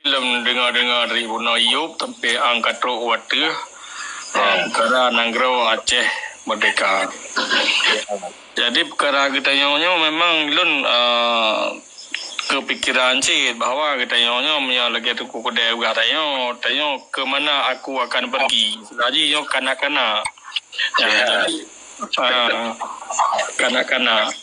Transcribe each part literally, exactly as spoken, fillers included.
lôn deungoe-deungoe dari bunoe Yub sampai angkatrok wateuh, eh, peukara nanggroe Aceh Merdeka. Jadi peukara geutanyoe nyoe memang lôn, eh, keupikiran cit bahwa geutanyoe nyoe meunyoe lagèe Teungku Keudè peugah tanyoe, tanyoe ke mana aku akan pergi. Istilah jih nyoe kanak-kanak. Ya, jadi, ah, kanak-kanak.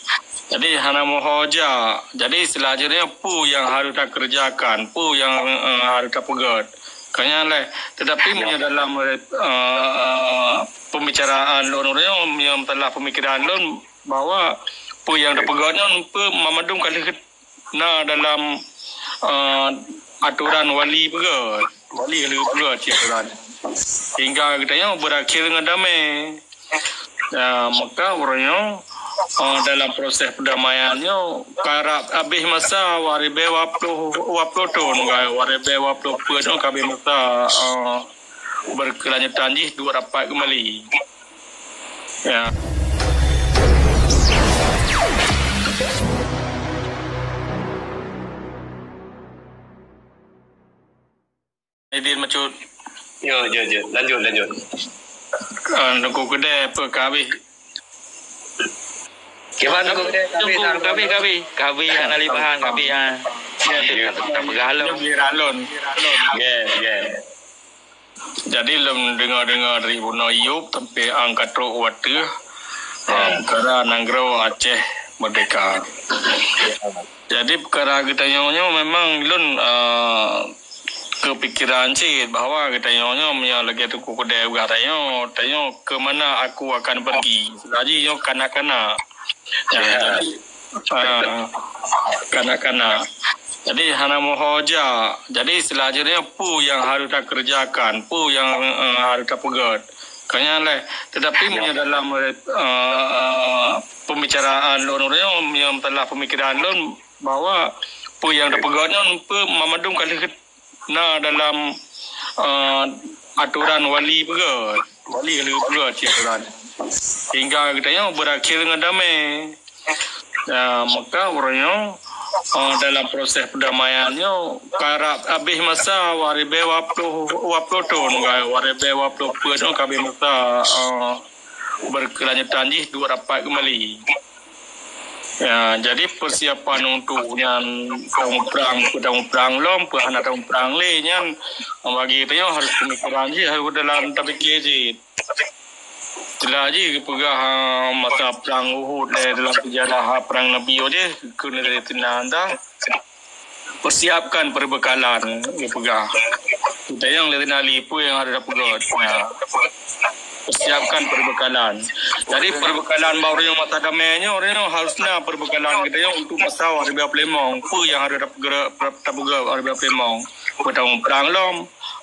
Jadi hana meuho jak. Jadi istilah jih nyoe peue nyang harôh takeureujakan, peue nyang, eh, harôh tapeugèt. Ka nyan lé. Tetapi meunyoe dalam, eh, pembicaraan lôn nyoe, meunyoe dalam pemikiran lôn, bahwa peue nyang tapeugèt nyan peue mamandum ka lheueh na dalam, eh, aturan wali peugèt. Wali ka lheueh peugèt cit aturan. Sehingga geutanyoe berakhir ngon damai. Ya, maka uroe nyoe, eh, dalam proses perdamaian nyoe, karab habéh masa dua ribèe dua puluh, dua puluh thôn, dua ribèe dua puluh peuet nyoe ka habéh masa, eh, berkelanjutan jih duek rapat kembali. Ya. Aidin Macut. Yo, yo, yo. Lanjut, lanjut. Ah, Teungku Keudè apa ka habéh? Kiban Teungku Keudè, ka habéh, ka habéh, ka habéh. Ka habéh, hana lé bahan, ka habéh, ha. Ya, tak, tak peugah lom. Ya, ya. Jadi lôn deungoe-deungoe dari bunoe Yub sampai angkatrok wateuh, eh, peukara nanggroe Aceh Merdeka. Jadi peukara geutanyoe nyoe memang lôn, eh, keupikiran cit bahwa geutanyoe nyoe meunyoe lagèe Teungku Keudè peugah tanyoe, tanyoe ke mana aku akan pergi. Istilah jih nyoe kanak-kanak. Ya, jadi, ah, kanak-kanak. Jadi hana meuho jak. Jadi istilah jih nyoe peue nyang harôh takeureujakan, peue nyang, eh, harôh tapeugèt. Ka nyan lé. Tetapi meunyoe dalam, eh, pembicaraan lôn nyoe, meunyoe dalam pemikiran lôn, bahwa peue nyang tapeugèt nyan peue mamandum ka lheueh na dalam, eh, aturan wali peugèt. Wali ka lheueh peugèt cit aturan. Sehingga geutanyoe berakhir ngon damai. Ya, maka uroe nyoe, eh, dalam proses perdamaian nyoe, karab habéh masa dua ribèe dua puluh, dua puluh thôn, dua ribèe dua puluh peuet nyoe ka habéh masa, eh, berkelanjutan jih duek rapat kembali. Ya, jadi persiapan untuk nyan tamuprang, peue tamuprang lom, peue hana tamuprang lé nyan, bagi tanyoe harôh pemikiran jih, harôh dalam tapikir jih. Jeulaih jih geupeugah, ha, masa prang Uhud lé dalam seujarah, ha, prang Nabi jih, keuneuk lé sinan dah. Persiapkan perbekalan, geupeugah. Geutanyoe lé sinan lé peue nyang harôh tapeugèt. Ya. Persiapkan perbekalan. Jadi perbekalan bak ureueng masa damai nyoe, ureueng nyoe harôh na perbekalan geutanyoe untuk masa dua ribèe dua puluh limong. Peue nyang harôh tapeugèt, tapeugèt dua ribèe dua puluh limong. Peue tamuprang lom.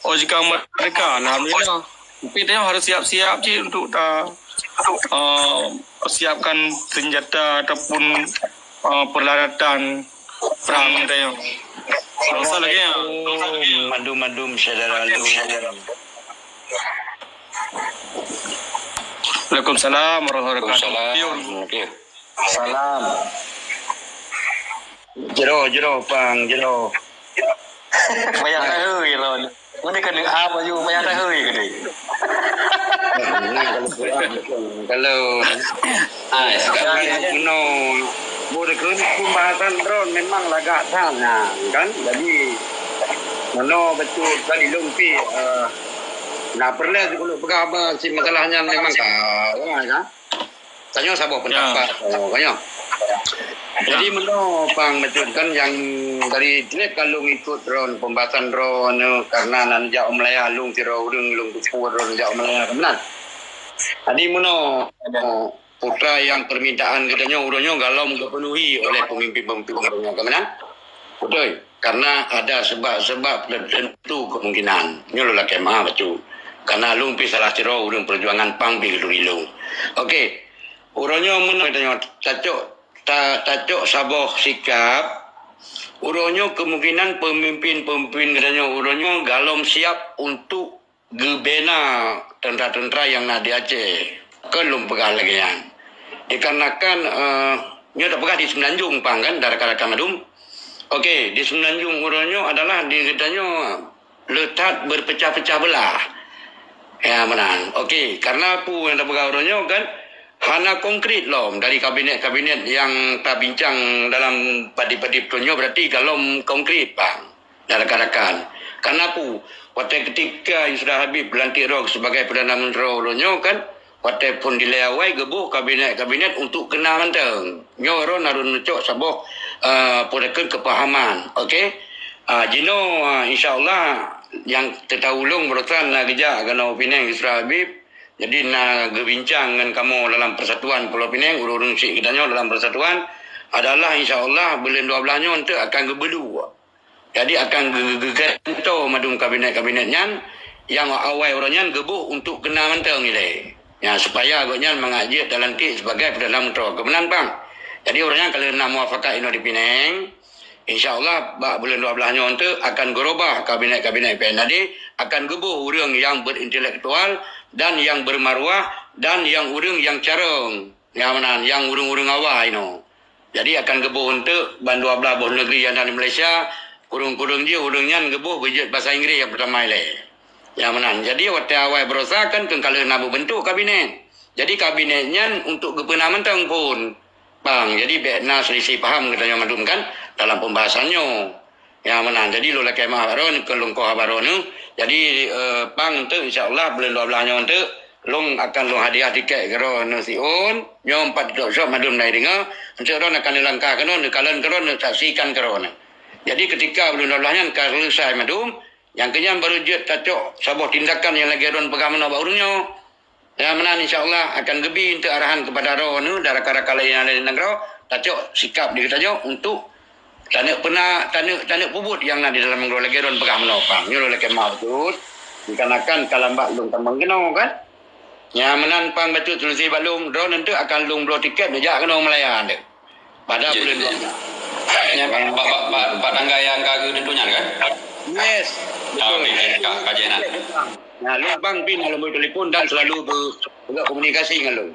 Oh, jika merdeka, alhamdulillah. Tapi tanyoe harôh siap-siap cit untuk ta-, eh, persiapkan senjata ataupun, eh, peralatan perang tanyoe. Masa lagèe nyan. Mandum-mandum syedara lôn. Waalaikumsalam warahmatullahi wabarakatuh. Waalaikumsalam. Okey. Salam. Jroh, jroh, Pang, jroh. Payah tahu, ya, Lon. Mana kena apa you payah tahu, ya, kena. Nah, kalau, kalau, ah, sekarang, no, boleh kena pembahasan drone memang lagak sana, kan? Jadi, mana betul kan ilung pi, eh, nah, pernah juga pegang apa si masalahnya memang kau, kan? Tanyoe saboh pendapat. Oh, tanyoe. Jadi, meunoe Pang Bacut kan nyang dari trép ka lôn ikot droen, pembahasan droen nyoe, karena nan jak u Malaya lôn sidroe ureueng lôn teupeu droen jak u Malaya, kan meunan. Jadi, meunoe, oh, putra nyang permintaan geutanyoe uroe nyoe galom geupenuhi oleh pemimpin-pemimpin uroe nyoe, kan meunan. Beutôi. Karena ada sebab-sebab tertentu kemungkinan. Nyoe lôn lakèe meu'ah bacut. Karena lôn pih salah sidroe ureueng perjuangan Pang pih geuturi lôn. Oke. Uroe nyoe meunoe tanyoe tacok, ta-, tacok saboh sikap. Uroe nyoe kemungkinan pemimpin-pemimpin geutanyoe uroe nyoe galom siap untuk geubina tentara-tentara nyang na di Aceh. Kon lôn peugah lagèe nyan. Dikarenakan, eh, nyoe tapeugah di Semenanjung Pang kan, dan rakan-rakan mandum. Okey, di Semenanjung uroe nyoe adalah di geutanyoe le that berpecah-pecah belah. Ya, meunan. Okey, karena peue nyang tapeugah uroe nyoe kan, hana konkret lom dari kabinet-kabinet nyang tabincang dalam padib-padib uroe nyoe, berarti golom konkret, bang. Dan rakan-rakan. Karena peue? Watée ketika Yusra Habib lantik droe sebagai Perdana Menteri uroe nyoe kan, watée phon dilée awai geuboh kabinet-kabinet untuk keuna mantong. Nyoe droe na lôn neucok saboh, eh, peue takheun keupahaman. Okey? Ah, jinoe, ah, insya Allah nyang teuta ulôn barosan na geujak keunoe Pineng Yusra Habib. Jadi na geubincang ngon kamoe dalam persatuan Pulo Pineng, ureuëng-ureuëng syik geutanyoe dalam persatuan adalah insya Allah buleuen dua belas nyoe eunteuk akan geubeulu. Jadi akan geu-, geu-, geugantoe mandum kabinet-kabinet nyan nyang awai uroe nyan geuboh untuk keuna mantong ilée. Ya, supaya gobnyan mangat jeuet dalam tik sebagai Perdana Menteri. Keumeunang bang. Jadi uroe nyan kalau na muafakat inoe di Pineng, insya Allah bak buleuen dua belas nyoe eunteuk akan geurubah kabinet-kabinet P N H D, akan geuboh ureuëng nyang berintelektual dan nyang bermaruah dan nyang ureuëng nyang carong. Ya meunan, nyang ureuëng-ureuëng awai inoe. Jadi akan geuboh eunteuk ban dua belas boh negeri nyang na di Malaysia, kureueng-kureueng jih ureuëng nyan geuboh beujeuet basa Inggris nyang peutama ilée. Nyang meunan. Jadi watée awai barosa kan keu ka lheueh na beubeuntuk kabinet. Jadi kabinet nyan untuk geupeuna mantong phon. Bang, jadi bék na selisih paham geutanyoe mandum kan dalam pembahasan nyoe. Ya meunan. Jadi lôn lakée meu'ah bak droeneuh keu lôn koh haba droeneuh. Jadi, eh, pang eunteuk insya Allah buleuen dua belas nyoe eunteuk lôn akan lôn hadiah tiket keu droeneuh siôn. Nyoe empat top shop mandum na deungoe. Eunteuk droeneuh akan neulangkah keunoe, neukalon keu droeneuh, neusaksikan keu droeneuh. Jadi ketika buleuen dua belas nyan ka seuleusai mandum, nyang keu nyan baru jeuet tacok saboh tindakan nyang lagée droeneuh peugah meunoe bak ureuëng nyoe. Ya meunan insya Allah akan geubi eunteuk arahan keupada droeneuh dan rakan-rakan laén nyang laén nanggroe tacok sikap di geutanyoe untuk taneuk peuna taneuk taneuk peubuet nyang na di dalam nanggroe lagée droeneuh peugah meunoe pang. Nyoe lôn lakée meu'ah bacut. Dikarenakan ka lambat lôn tamong keunoe kan. Nya meunan pang bacut solusi bak lôn, droeneuh eunteuk akan lôn bloe tiket neujak keunoe Malaya eunteuk. Pada buleuen dua belas. Nya bak bak bak tanggai nyang ka geuteuntu nyan kan? Yes. Ah, betul. Okey, okey. Ka, ka jeuet na. Nah, lôn bang bin lôn bri telepon dan selalu ber-, berkomunikasi ngon lôn.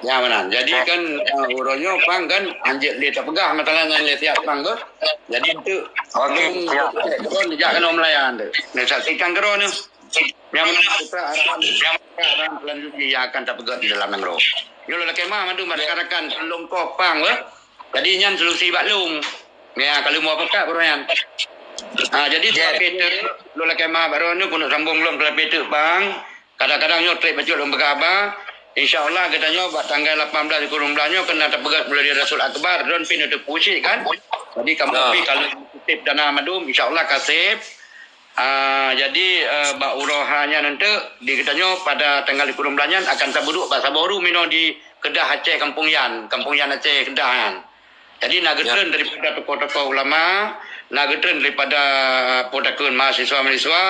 Ya meunan. Jadi kan, uh, uroe nyoe pang kan anjeuet lé tapeugah masalah nyan lé siap pang beuh. Jadi eunteuk lôn jak keunoe Malaya eunteuk. Neusaksikan keu droeneuh. Nyang meunan putra arahan, arahan selanjutnya yang akan tapeugét di dalam nanggroe. Nyoe lôn lakée meu'ah mandum rakan-rakan lôn koh pang beuh. Jadi nyan solusi bak lôn. Ya, kalau mau pekat baru nyan. Ha, jadi seulapeh teuk lôn lakée meu'ah bak droeneuh keuneuk sambung lom seulapeh teuk pang. Kadang-kadang nyoe trép bacut lôn peugah haba. Insya Allah geutanyoe bak tanggai lapan belas di kureueng blah nyoe keunan tapeugét mulai dari Rasul Akbar droen pih neuteupeue cit kan. Jadi kamoe pih kalau sép dana mandum insya Allah ka sép. Ah, jadi, eh, bak uroe ha nyan eunteuk di geutanyoe pada tanggal sikureueng blah nyan akan tabeuduek bak saboh rumoh inoe di Kedah Aceh, Kampung Yan, Kampung Yan Aceh Kedah nyan. Jadi na geutreun daripada tokoh-tokoh ulama, na geutreun daripada, eh, peue takheun mahasiswa-mahasiswa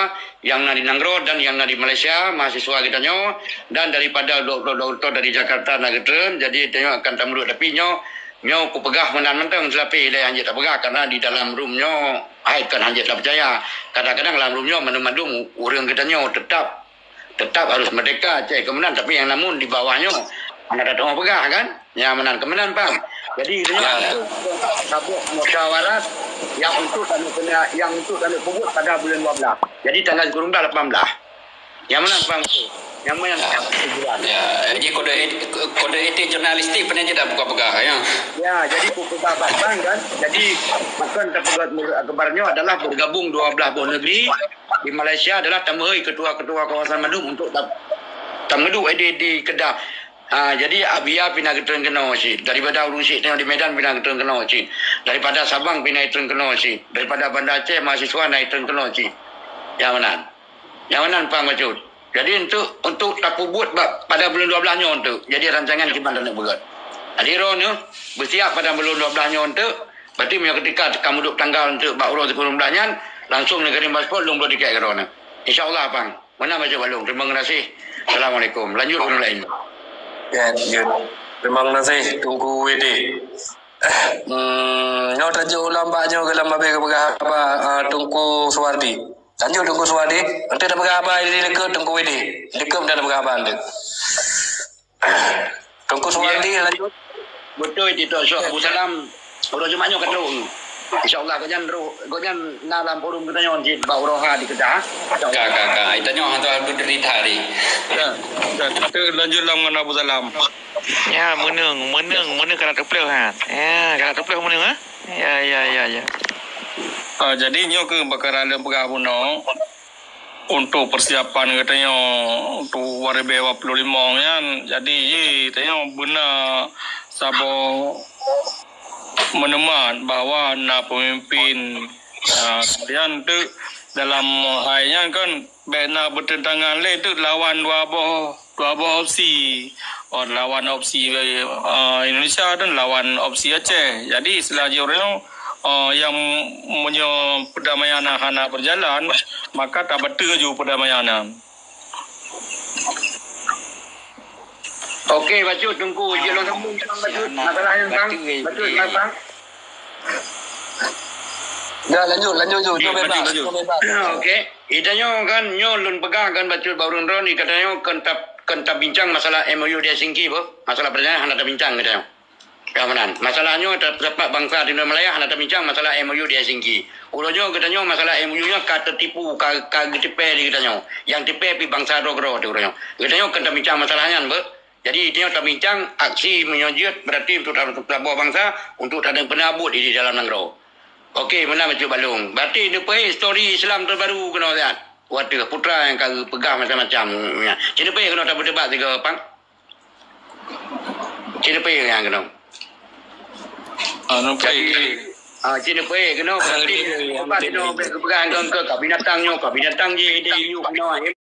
nyang na di nanggroe dan nyang na di Malaysia, mahasiswa geutanyoe, dan daripada doktor-doktor dari Jakarta na geutreun. Jadi tanyoe akan tameuduek, tapi nyoe, nyoe kupeugah meunan mantong seulapeh ilée hanjeuet tapeugah karena di dalam room nyoe hai kon hanjeuet tapeucaya. Kadang-kadang lam room nyoe mandum-mandum ureuëng geutanyoe tetap, tetap harus merdeka Aceh keumeunang, tapi nyang namun di bawah nyoe hana tateumé peugah kan? Nyang meunan keumeunang pang. Jadi geutanyoe saboh musyawarah yang untuk kami kena, yang untuk kami peubuet pada bulan dua belas. Jadi tanggal sikureueng blah lapan blah. Nyang meunan pang tu. Nyang meunan pang tu bulan. Ya, jadi kode et-, kode etik jurnalistik pernah je dah buka peugah ya. Ya, jadi kupeugah bak pang kan. Jadi makon tapeugah menurut akhbar nyoe adalah bergabung dua belas boh negeri di Malaysia adalah tameuhôi ketua-ketua kawasan mandum untuk ta-, tameuduek di, di Kedah. Ha, jadi Abia pih na geutreun keunoe cit. Daripada ureuëng syik tanyoe di Medan pih na geutreun keunoe cit. Daripada Sabang pih na geutreun keunoe cit. Daripada Banda Aceh mahasiswa na geutreun keunoe cit. Nyang meunan. Nyang meunan pang bacut. Jadi untuk, untuk tapeubuet bak, pada bulan dua belas nyoe untuk. Jadi rancangan kiban taneuk beugét. Jadi droeneuh beusiap pada bulan dua belas nyoe untuk. Berarti meunyoe ketika ka meuduek tanggal untuk bak uroe sikureueng blah nyan, langsung neukirim paspor lôn bloe tiket keu droeneuh. Insya Allah pang. Meunan bacut bak lôn. Terima kasih. Assalamualaikum. Lanjut ureuëng laén. Ya, ya. Terima kasih Teungku Wede. Hmm, nyoe tajak ulang bak nyoe keulam babeh geupeugah haba, ah, Teungku Suwardi. Lanjut Teungku Suwardi. Eunteuk tapeugah haba di dekat Teungku Wede. Dekat dah tapeugah haba eunteuk. Teungku Suwardi lanjut. Beutôi, TikTok Syok Abu Salam. Uroe Jumat nyoe ka trok. Insya Allah, gobnyan roh, gobnyan na lam forum geutanyoe jih bak uroe ha di Kedah. Insya Allah. Ka, ka, ka. Geutanyoe hana beuderita tadi. Ya, ya, kita lanjut lam ngon Abu Salam. Ya, meuneung, meuneung, meuneung ka na teupleuh, ha. Ya, ka na teupleuh meuneung, ha. Ya, ya, ya, ya. Ah, jadi nyoe keuh peukara lôn peugah bunoe. Untuk persiapan geutanyoe untuk dua ribu dua puluh lima nyan, jadi jih tanyoe beuna saboh meuneumat bahwa na peumimpin, ah, kemudian teuk dalam hai nyan kan bèk na beuteuntangan lé teuk lawan dua boh, dua boh opsi. Oh, lawan opsi, eh, Indonesia dan lawan opsi Aceh. Jadi, istilah jih ureueng, eh, yang meunyoe perdamaian hana berjalan, maka tabateue ju perdamaian nyan. Okey, bacut, Teungku. Ijak lôn sambung, Bacut. Masalah nyan, Bang. Bacut, Bang. Ya, lanjut, lanjut, lanjut. Okey, lanjut, bebas, lanjut. Bebas. Okey. Geutanyoe kan, nyoe lôn peugah kan, bacut bak ureueng droeneuh, geutanyoe kon ta-, kon tabincang masalah M O U di Helsinki, boh. Masalah perdamaian hana tabincang geutanyoe. Ka meunan. Masalah nyoe ta-, tapak bangsa di Indonesia hana tabincang masalah M O U di Helsinki. Uroe nyoe geutanyoe masalah M O U nyoe ka teutipu, ka, ka geutipèe di geutanyoe. Nyang tipèe pih bangsa droe keudroe di uroe nyoe. Geutanyoe kon tabincang masalah nyan, boh. Jadi, geutanyoe tabincang aksi meunyoe jeuet berarti untuk ta-, saboh bangsa, untuk tadeungon peunabuet di dalam nanggroe. Okey, meunan bacut bak lôn. Berarti neupeuhé histori Islam terbaru keunoe siat. Watèe putra nyang ka geupeugah macam-macam. Ci neupeuhé keunoe tabeudebat sigoe, Pang. Ci neupeuhé nyang keunoe. Ah, neupeuhé. Jadi, ah, ci neupeuhé keunoe berarti, ah, neupeuhé. Geupeugah keu, keu ka binatang nyoe, ka binatang jih, di yue keunoe.